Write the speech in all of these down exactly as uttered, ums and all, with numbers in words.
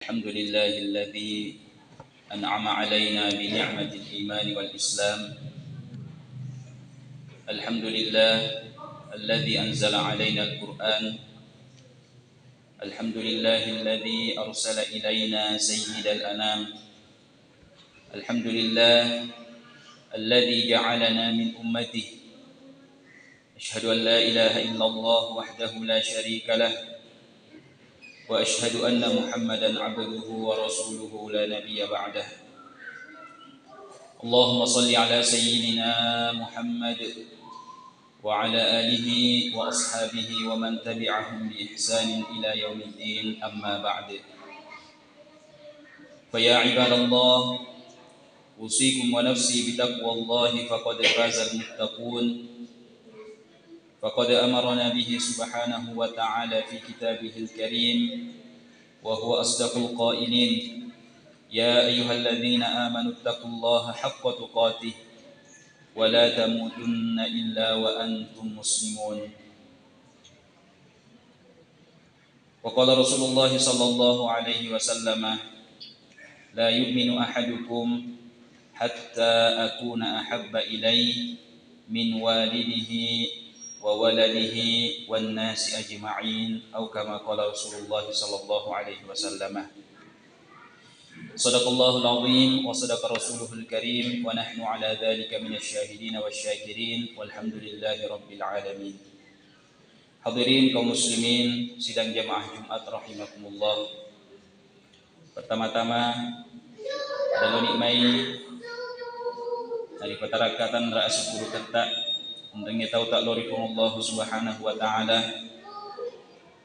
الحمد لله الذي أنعم علينا بنعمة الإيمان والإسلام. الحمد لله الذي أنزل علينا القرآن. الحمد لله الذي أرسل إلينا سيد الأنام. الحمد لله الذي جعلنا من أمته. أشهد أن لا إله إلا الله وحده لا شريك له، وأشهد أن محمدا عبده ورسوله لا نبي بعده. اللهم صل على سيدنا محمد وعلى آله وأصحابه ومن تبعهم بإحسان إلى يوم الدين، أما بعد. فيا عباد الله، أوصيكم ونفسي بتقوى الله، فقد فاز المتقون. فقد أمرنا به سبحانه وتعالى في كتابه الكريم، وهو أصدق القائلين: يا أيها الذين آمنوا اتقوا الله حق تقاته ولا تموتن إلا وأنتم مسلمون. وقال رسول الله صلى الله عليه وسلم: لا يؤمن أحدكم حتى أكون أحب إليه من والده وولده والناس أجمعين، أو كما قال رسول الله صلى الله عليه وسلم. صدق الله العظيم وصدق رسوله الكريم، ونحن على ذلك من الشاهدين والشاكرين، والحمد لله رب العالمين. Hadirin kaum muslimin, sidang jamaah Jumat rahimakumullah. Pertama-tama, daloni mai naripatarakka tanra asukkuruketta, enrengnge tau ta lao ri Puang Allah Subhanahu wa Ta'ala,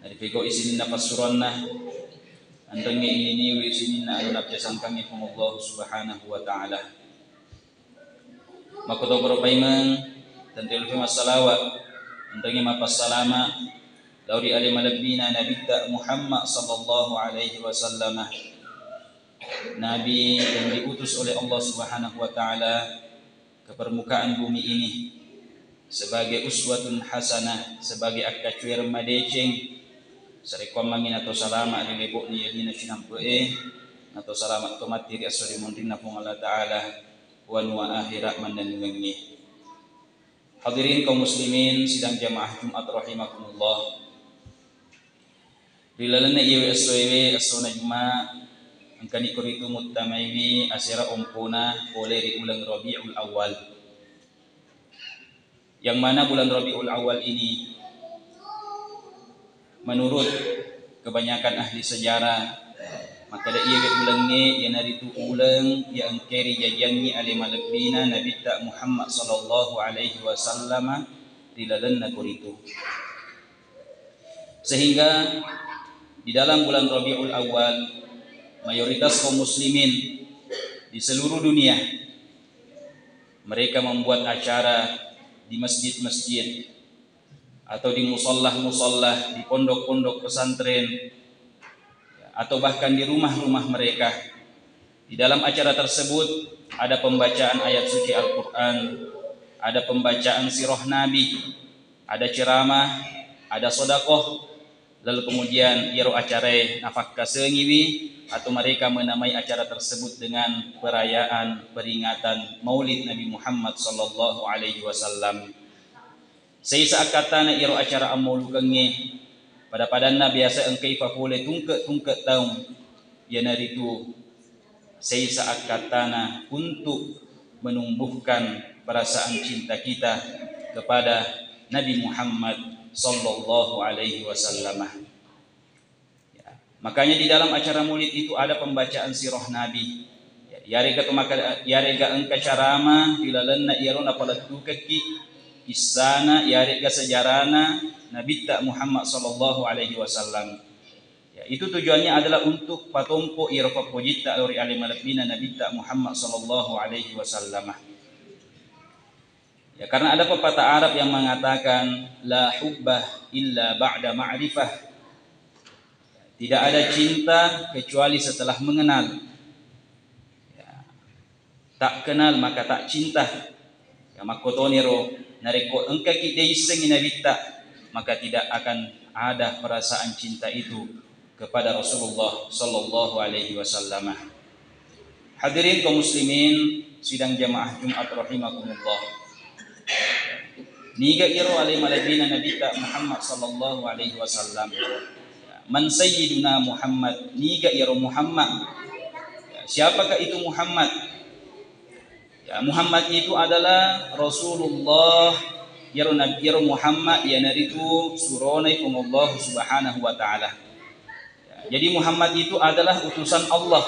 naripegau'i sininna passuroanna, enrengnge ininiwi sininna anu napiasangkangnge Puang Allah Subhanahu wa Ta'ala. Makkotoparo paimeng, tenrialufi massalawa, enrengnge mapassalama lao ri ale malebbina Nabitta Muhammad sallallahu alaihi wasallam. Nabi yang diutus oleh Allah Subhanahu wa Ta'ala ke permukaan bumi ini sebagai uswatun hasanah, sebagai akkacuereng madeceng, sarekkuammangngi nato salama ri lebo'na yalina cinampe'e, nato salama to matti ri esso ri munrinna Puang Allah Ta'ala, wanua akhirat mannennungengnge. Hadirin kaum muslimin, sidang jamaah Jumat rahimakumullah. Ri lalenna iyewe essoewe, essona Juma, engkani koritu muttamaiwi asera ompona pole ri uleng Rabiul Awal. Yang mana bulan Rabiul Awal ini, menurut kebanyakan ahli sejarah, makkeda iyewe ulengnge iyanaritu uleng iya engkae rijajiangngi ale malebbina Nabitta Muhammad sallallahu alaihi wasallam ri lalenna koritu. Sehingga di dalam bulan Rabiul Awal, mayoritas kaum muslimin di seluruh dunia, mereka membuat acara di masjid-masjid atau di musalla-musalla, di pondok-pondok pesantren, atau bahkan di rumah-rumah mereka. Di dalam acara tersebut ada pembacaan ayat suci Al-Quran, ada pembacaan sirah Nabi, ada ceramah, ada sodakoh, lalu kemudian iyaro acarae nafakkasengiwi atau mereka menamai acara tersebut dengan perayaan peringatan Maulid Nabi Muhammad sallallahu alaihi wasallam. Seisa akkattana iyaro acara ammaulukengnge, pada-padanna biasa engkai fapole tungke-tungke taung, iyanaritu seisa akkattana untuk menumbuhkan perasaan cinta kita kepada Nabi Muhammad sallallahu alaihi wasallam. Ya, makanya di dalam acara Maulid itu ada pembacaan sirah Nabi. Ya, yarega to maka, yarega engka carama di lalenna iyaro napalettukekki kissana, yarega sejarana Nabitta Muhammad sallallahu alaihi wasallam. Ya, itu tujuannya adalah untuk patompo iyaro pappojitta lao ri ale malebbina Nabitta Muhammad sallallahu alaihi wasallam. Ya, karena ada pepatah Arab yang mengatakan, "La hubba illa ba'da ma'rifah." Tidak ada cinta kecuali setelah mengenal. Ya. Tak kenal maka tak cinta. Ya, makkotoniro, narekko engkaki deissengi Nabitta, maka tidak akan ada perasaan cinta itu. kepada Rasulullah sallallahu alaihi wasallam. Hadirin kaum muslimin, sidang jamaah Jumat rahimakumullah. Niga iyaro ale malebbina Nabitta Muhammad sallallahu alaihi wasallam? Man sayyiduna Muhammad? Niga iyaro Muhammad? Siapakah itu Muhammad? Ya, Muhammad itu adalah Rasulullah. Iyaro Nabi, iyaro Muhammad iyanaritu suronai Puang Allah Subhanahu wa Ta'ala. Ya, jadi Muhammad itu adalah utusan Allah.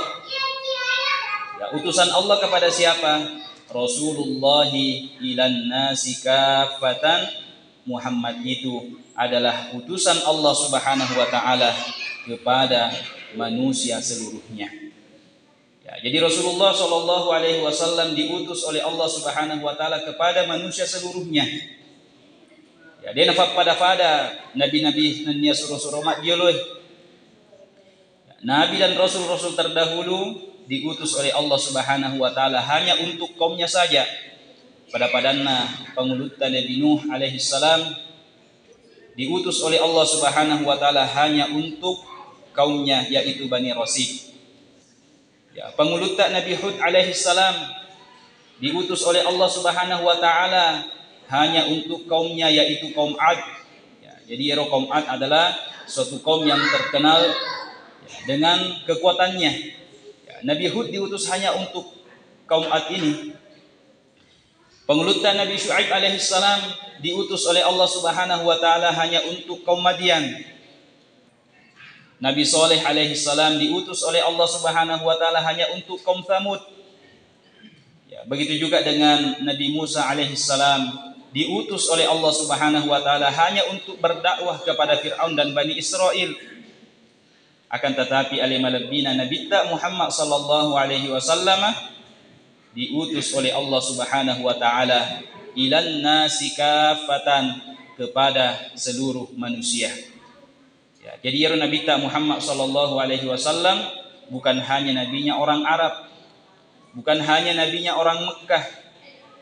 Ya, utusan Allah kepada siapa? Rasulullah ilan nasi kafatan. Muhammad itu adalah utusan Allah Subhanahu wa Ta'ala kepada manusia seluruhnya. Ya, jadi Rasulullah Shallallahu Alaihi Wasallam diutus oleh Allah Subhanahu Wa Taala kepada manusia seluruhnya. Ya, de' nafappada-pada nabi-nabi nennia suro-suro maddioloe. Nabi dan rasul-rasul terdahulu diutus oleh Allah Subhanahu Wa Taala hanya untuk kaumnya saja. Pada-padanna pangulutta Nabi Nuh alaihi salam diutus oleh Allah Subhanahu Wa Taala hanya untuk kaumnya, yaitu Bani Rasid. Ya, pangulutta Nabi Hud alaihi salam diutus oleh Allah Subhanahu wa Ta'ala hanya untuk kaumnya, yaitu kaum Ad. Ya, jadi ero kaum Ad adalah suatu kaum yang terkenal, ya, dengan kekuatannya. Ya, Nabi Hud diutus hanya untuk kaum Ad ini. Pangulutta Nabi Syuaib alaihi salam diutus oleh Allah Subhanahu wa Ta'ala hanya untuk kaum Madian. Nabi Saleh alaihi salam diutus oleh Allah Subhanahu wa Ta'ala hanya untuk kaum Tsamud. Ya, begitu juga dengan Nabi Musa alaihi salam diutus oleh Allah Subhanahu wa Ta'ala hanya untuk berdakwah kepada Firaun dan Bani Israel. Akan tetapi, ale malebbina Nabitta Muhammad sallallahu alaihi wasallam diutus oleh Allah Subhanahu wa Ta'ala ilan nasi kafatan, kepada seluruh manusia. Ya, jadi ero Nabitta Muhammad sallallahu alaihi wasallam bukan hanya nabinya orang Arab, bukan hanya nabinya orang Mekkah,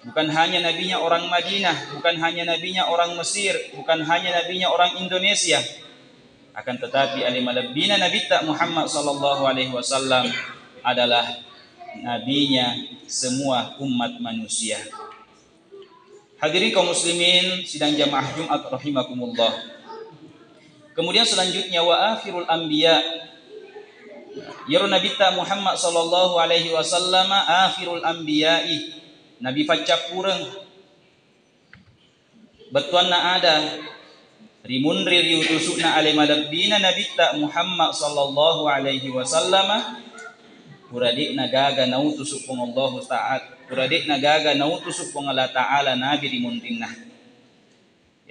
bukan hanya nabinya orang Madinah, bukan hanya nabinya orang Mesir, bukan hanya nabinya orang Indonesia. Akan tetapi, ale malebbina Nabitta Muhammad sallallahu alaihi wasallam adalah nabinya semua umat manusia. Hadirin kaum muslimin, sidang jamaah Jumat rahimakumullah. Kemudian selanjutnya, wa akhirul anbiya. Yaro Nabitta Muhammad sallallahu alaihi wasallam akhirul anbiya'i. Nabi faccappureng. Bettuanna ada rimunri riutusu'na ale malebbina Nabitta Muhammad sallallahu alaihi wasallam, pura de'na gaga nautusu Puang Allahu Ta'ala, pura de'na gaga nautusu Puang Allah Ta'ala nabi rimunrinna.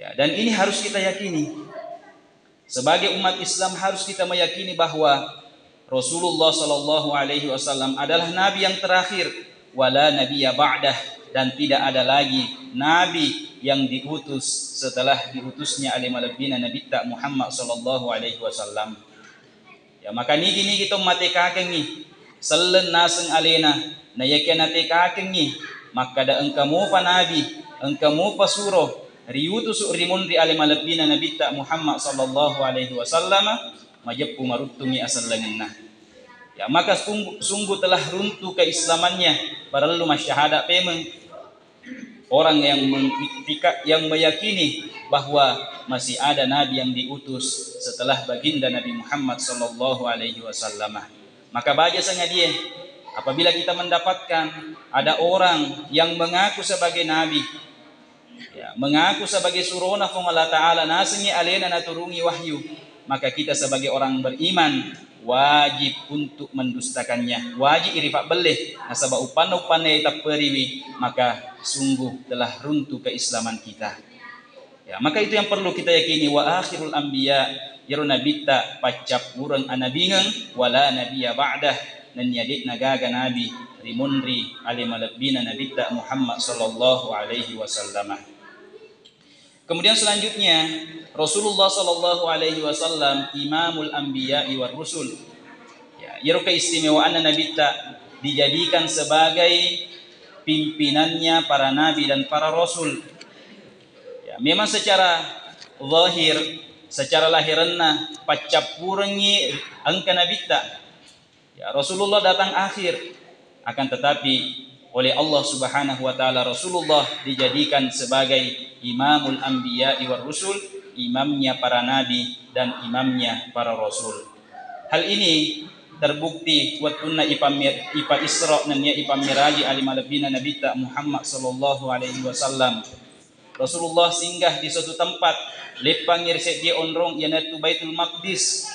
Ya, dan ini harus kita yakini. Sebagai umat Islam harus kita meyakini bahwa Rasulullah sallallahu alaihi wasallam adalah nabi yang terakhir, wala nabiyya ba'dah, dan tidak ada lagi nabi yang diutus setelah diutusnya ale malebbina Nabitta Muhammad sallallahu alaihi wasallam. Ya, maka nigi-nigi to matekakengngi selleng naseng alena, na yakia natekakengngi makkada engka mopa nabi, engka mopa suro riutusu rimunri ale malebbina Nabitta Muhammad sallallahu alaihi wasallam, majeppu maruttungngi asellengenna. Ya, maka sungguh, sungguh telah runtuh keislamannya, parellu masyahada pemeng. Orang yang mengiktika-, yang meyakini bahwa masih ada nabi yang diutus setelah baginda Nabi Muhammad sallallahu alaihi wasallam. Maka baja sengadie, apabila kita mendapatkan ada orang yang mengaku sebagai nabi, ya, mengaku sebagai surona Puang Allah Ta'ala, nasengngi alena naturungi wahyu, maka kita sebagai orang beriman wajib untuk mendustakannya, wajib iripabbelle, nasaba uppanna-uppanna itapperiwi, maka sungguh telah runtuh keislaman kita. Ya, maka itu yang perlu kita yakini, wa akhirul anbiya, yaro nabitta paccappureng anabingeng, wala nabiyya ba'dah, nennia de'na gaga nabi rimunri ale malebbina Nabitta Muhammad sallallahu alaihi wasallam. Kemudian selanjutnya, Rasulullah sallallahu alaihi wasallam imamul anbiya'i war rusul. Ya, yaro keistimewaanna Nabitta dijadikan sebagai pimpinannya para nabi dan para rasul. Ya, memang secara zahir, Secara lahiranna paccappurengngi engka nabitta. Ya, Rasulullah datang akhir. Akan tetapi, oleh Allah Subhanahu wa Ta'ala, Rasulullah dijadikan sebagai imamul anbiya'i war rusul, imamnya para nabi dan imamnya para rasul. Hal ini terbukti wettunna ipammir-, ipa Isra nennia ipammiraji ali malebbina Nabitta Muhammad sallallahu alaihi wasallam. Rasulullah singgah di suatu tempat, leppangngi ri seddie onrong, iyanaritu Baitul Maqdis.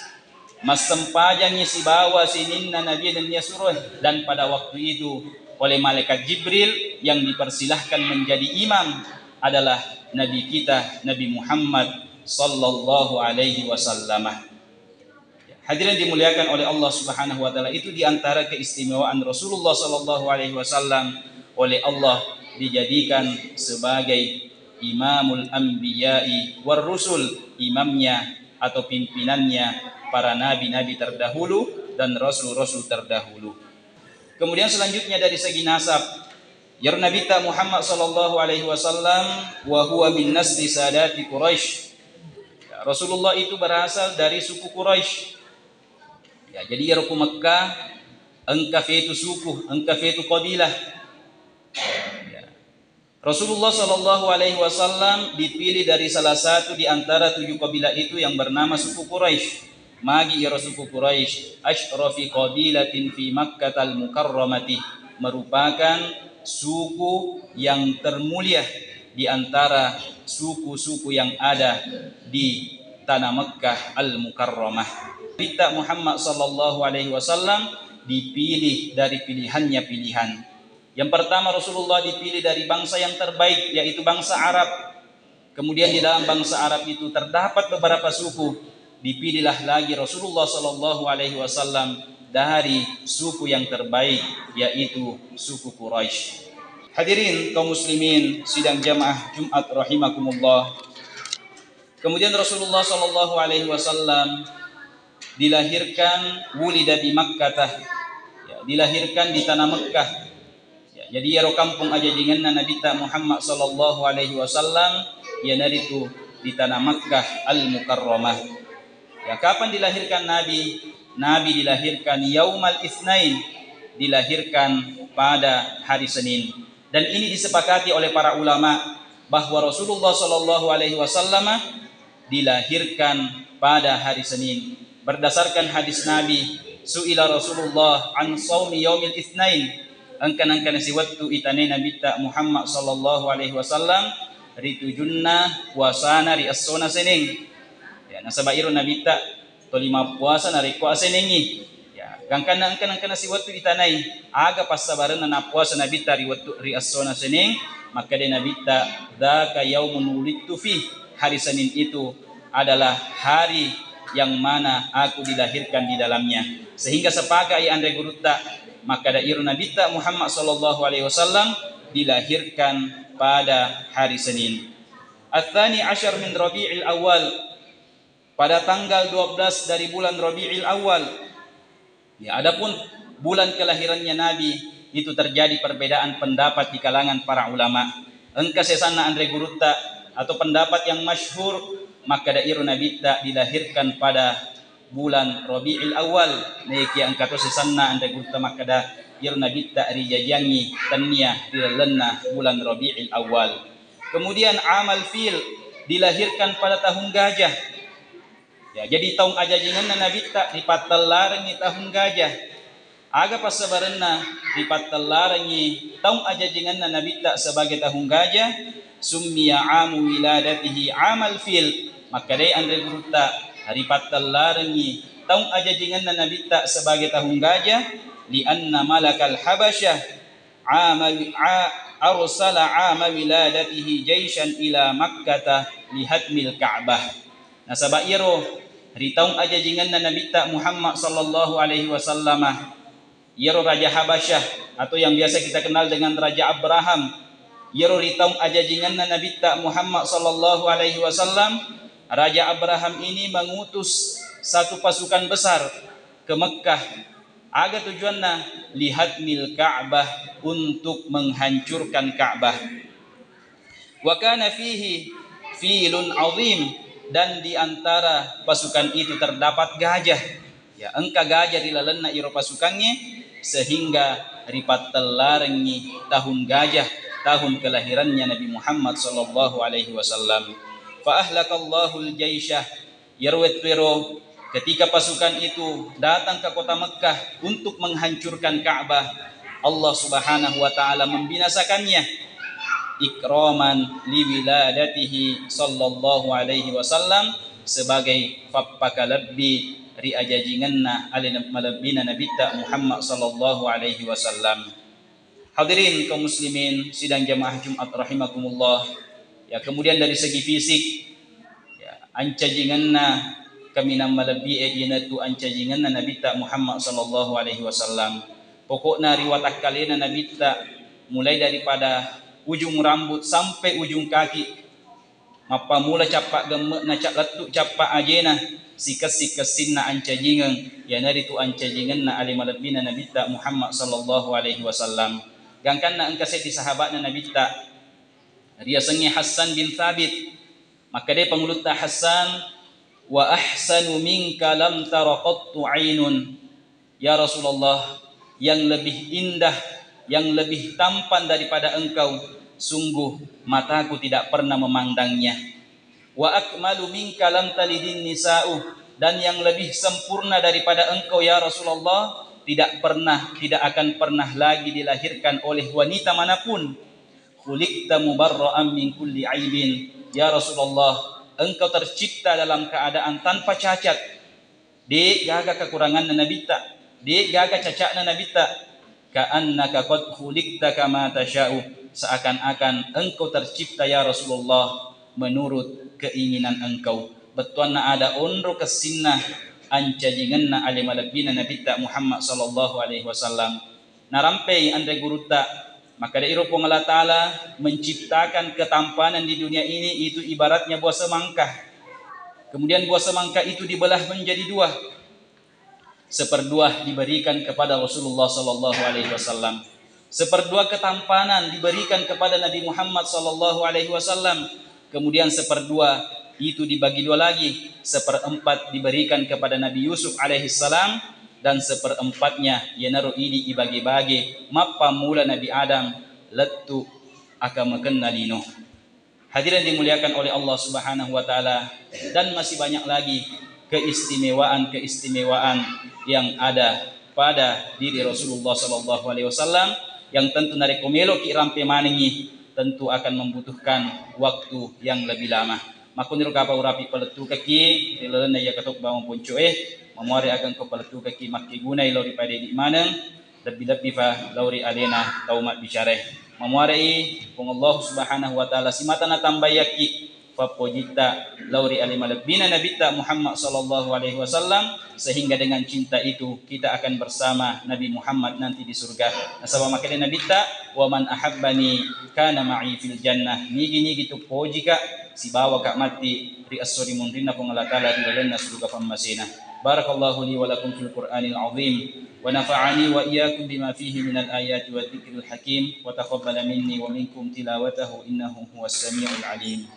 Massempajangngi sibawa sininna nabi nennia suroe, dan pada waktu itu oleh malaikat Jibril yang dipersilahkan menjadi imam adalah Nabi kita, Nabi Muhammad sallallahu alaihi wasallam. Hadirin dimuliakan oleh Allah Subhanahu wa Ta'ala, itu di antara keistimewaan Rasulullah sallallahu alaihi wasallam, oleh Allah dijadikan sebagai imamul anbiya'i war rusul, imamnya atau pimpinannya para nabi-nabi terdahulu dan rasul-rasul terdahulu. Kemudian selanjutnya dari segi nasab, iyaro Nabitta Muhammad sallallahu alaihi wasallam, wa huwa min nasli sadati Quraisy. Ya, Rasulullah itu berasal dari suku Quraisy. Ya, jadi iyaro ku Mekkah engka fetu suku, engka fetu qabilah. Ya. Rasulullah sallallahu alaihi wasallam dipilih dari salah satu di antara tujuh kabilah itu yang bernama suku Quraisy. Magi iyaro suku Quraisy, asyrafi qabilatin fi Makkatal Mukarramati, merupakan suku yang termulia di antara suku-suku yang ada di tanah Mekkah Al-Mukarramah. Nabitta Muhammad sallallahu alaihi wasallam dipilih dari pilihannya pilihan. Yang pertama, Rasulullah dipilih dari bangsa yang terbaik, yaitu bangsa Arab. Kemudian di dalam bangsa Arab itu terdapat beberapa suku. Dipilihlah lagi Rasulullah sallallahu alaihi wasallam dari suku yang terbaik, yaitu suku Quraisy. Hadirin kaum muslimin sidang jamaah Jumat rahimakumullah. Kemudian Rasulullah sallallahu alaihi wasallam dilahirkan, wulida bi Makkah, ya, dilahirkan di tanah Mekkah. Ya, jadi iyaro kampung ajajingenna Nabitta Muhammad sallallahu alaihi wasallam iyanaritu di tanah Makkah Al-Mukarramah. Ya, kapan dilahirkan Nabi? Nabi dilahirkan yaumal itsnain, dilahirkan pada hari Senin. Dan ini disepakati oleh para ulama bahwa Rasulullah sallallahu alaihi wasallam dilahirkan pada hari Senin. Berdasarkan hadis Nabi, su'ila Rasulullah an saumi yaumil itsnain. Engka-, engkana siwettu itanai Nabitta Muhammad sallallahu alaihi wasallam ri tujunna puasana ri essona Seneng. Ya, nasaba iro Nabitta toli mappuasa narekko asenengngi. Ya, gangkanna engka-, engkana siwettu itanai, aga passabarenna nappuasa Nabitta ri wettu, ri essona Seneng, makkeda Nabitta, "Dzaka yaumun wulidtu fih." Hari Senin itu adalah hari yang mana aku dilahirkan di dalamnya. Sehingga sepakat ya anre gurutta, makkeda iro Nabitta Muhammad sallallahu alaihi wasallam dilahirkan pada hari Senin. Ats-tsani asyar min Rabi'il Awal, pada tanggal dua belas dari bulan Rabi'il Awal. Ya, adapun bulan kelahirannya Nabi, itu terjadi perbedaan pendapat di kalangan para ulama. Engka sesanna anre gurutta atau pendapat yang masyhur, makkeda iro Nabitta dilahirkan pada bulan Rabi'il Awal. Naekiya engka to sesanna anre gurutta makkeda iro Nabitta rijajiangngi tennia ri lalenna bulan Rabi'il Awal. Kemudian amal fil, dilahirkan pada tahun gajah. Ya, jadi taung ajajingenna Nabitta ripattellarengngi tahun gajah. Aga passabarenna ripattellarengngi taung ajajingenna Nabitta sebagai tahun gajah? Summiya amu wiladatihi amal fil. Makkedai anre gurutta, ripattellarengngi taung ajajingenna Nabitta sebagai tahun gajah, lianna malakal Habasyah ama wi-, a-, arsala ama wiladatihi jaisan ila Makkata lihatmil Ka'bah. Nasaba iyaro ri taung ajajingenna Nabitta Muhammad sallallahu alaihi wasallama, iyaro Raja Habasyah atau yang biasa kita kenal dengan Raja Abraham, iyaro ri taung ajajingenna Nabitta Muhammad sallallahu alaihi wasallam, Raja Abraham ini mengutus satu pasukan besar ke Mekkah. Aga tujuanna? Lihatmil Ka'bah, untuk menghancurkan Ka'bah. Wa kana fihi filun azim. Dan di antara pasukan itu terdapat gajah. Ya, engka gajah ri lalenna iro pasukangnge, sehingga ripattelarengngi tahun gajah, tahun kelahirannya Nabi Muhammad sallallahu alaihi wasallam. Fa ahlakallahul jaisyah. Iyaro wettuero, ketika pasukan itu datang ke kota Mekkah untuk menghancurkan Ka'bah, Allah Subhanahu wa Ta'ala membinasakannya, ikraman liwiladatihi sallallahu alaihi wasallam, sebagai fappakalebbi ri ajajingenna ale malebbina Nabitta Muhammad sallallahu alaihi wasallam. Hadirin kaum muslimin, sidang jamaah Jumat rahimakumullah. Ya, kemudian dari segi fisik, ya, ancajingenna kaminang malebbi e iyanatu ancajingenna Nabitta Muhammad sallallahu alaihi wasallam. Pokokna ri watakkalena Nabitta, mulai daripada ujung rambut sampai ujung kaki, mappamula cappa gemme'na, ca-, lettu cappa ajena, sikessi-kessinna ancajingeng, iyanaritu ancajingenna ale malebbina Nabitta Muhammad sallallahu alaihi wasallam. Gangkanna engka seddi sahaba'na Nabitta, riasengnge Hassan bin Thabit. Makkedai pangulutta Hassan, "Wa ahsanu minka lam tara qattu ainun." Ya Rasulullah, yang lebih indah, yang lebih tampan daripada engkau, sungguh mataku tidak pernah memandangnya. "Wa akmalu minka lam talidin nisa'u," dan yang lebih sempurna daripada engkau, ya Rasulullah, tidak pernah, tidak akan pernah lagi dilahirkan oleh wanita manapun. "Khuliqta mubarra'an min kulli aibin." Ya Rasulullah, engkau tercipta dalam keadaan tanpa cacat. De' gaga kekuranganna Nabitta, de' gaga caca'na Nabitta. "Ka'annaka qad khuliqta kama tasha'u." Seakan-akan engkau tercipta, ya Rasulullah, menurut keinginan engkau. Bettuanna ada onro kessinna ancajingenna ale malebbina Nabitta Muhammad sallallahu alaihi wasallam. Narampei anre gurutta, makkeda iro Puang Allah Ta'ala menciptakan ketampanan di dunia ini itu ibaratnya buah semangka. Kemudian buah semangka itu dibelah menjadi dua. Seperdua diberikan kepada Rasulullah sallallahu alaihi wasallam. Seperdua ketampanan diberikan kepada Nabi Muhammad sallallahu alaihi wasallam. Kemudian seperdua itu dibagi dua lagi. Seperempat diberikan kepada Nabi Yusuf alaihi salam, dan seperempatnya iyanaro idi ibage-bage, mappammula Nabi Adam lettu akamakenna lino. Hadirin dimuliakan oleh Allah Subhanahu wa Ta'ala, dan masih banyak lagi keistimewaan-keistimewaan yang ada pada diri Rasulullah sallallahu alaihi wasallam, yang tentu narekko meloki rampe manengi, tentu akan membutuhkan waktu yang lebih lama. Makkuniro kapa urapi palettukekki ri lalenna iya katobba maponcoe, mamuare aga engka palettukekki makkegunai lao ri pada idi maneng, lebbi-lebbi fa lao ri alena tau mabbicarae. Mamuare'i Puang Allah Subhanahu wa Ta'ala simata natambaiyakki fappojitta lao ri ale malebbina Nabitta Muhammad sallallahu alaihi wasallam, sehingga dengan cinta itu kita akan bersama Nabi Muhammad nanti di surga. Nasaba makkeda Nabitta, "Wa man ahabbani kana ma'i fil jannah." Nigi-nigi tu pojika sibawaka matti ri esso ri munrinna Puang Allah Ta'ala ri lalenna suruga pammasena. Barakallahu li wa lakum fil Qur'anil azim, wa nafa'ani wa iyyakum bima fihi minal ayati wa dzikril hakim, wa taqabbala minni wa minkum tilawatahu innahu huwas samiul alim.